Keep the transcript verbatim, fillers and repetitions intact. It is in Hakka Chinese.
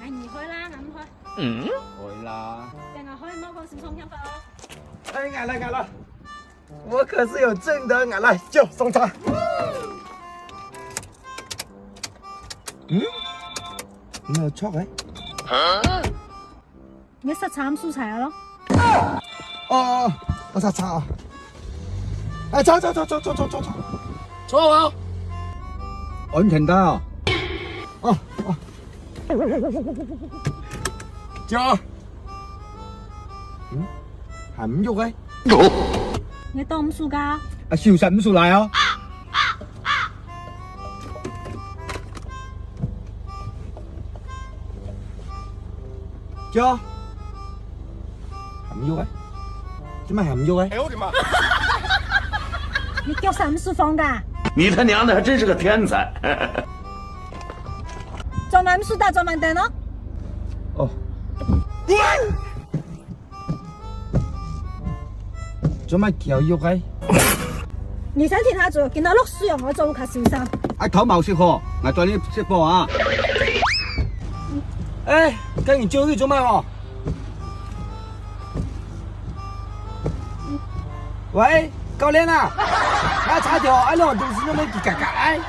哎，你開啦，𠊎毋開。嗯？開啦。等𠊎開，莫講心傷痛哦。哎，𠊎來，𠊎來。我可是有證的，𠊎來，就上車。嗯？沒有錯哎。你煞車毋駛啊咯？哦，哦，哦，我煞車啊。哎，走，走，走。坐啊。安全帶啊。哦，哦。走啊。嗯？還毋喐哎？你擋毋住个？啊，手煞毋出來哦。 腳。還毋有哎，做麼還毋有哎？你腳煞毋舒服个？你他娘的還真是個天才！轉彎毋使打轉彎燈哦。哦。 做麼噭肉个？你先停下住，今朝落水哦，𠊎做毋較小心。啊，頭毛食好，𠊎帶你食飽啊。哎，跟你救你做麼哦？喂，教練啊，𠊎車頭，哎喲，東西那麼嘰嘎嘎哎。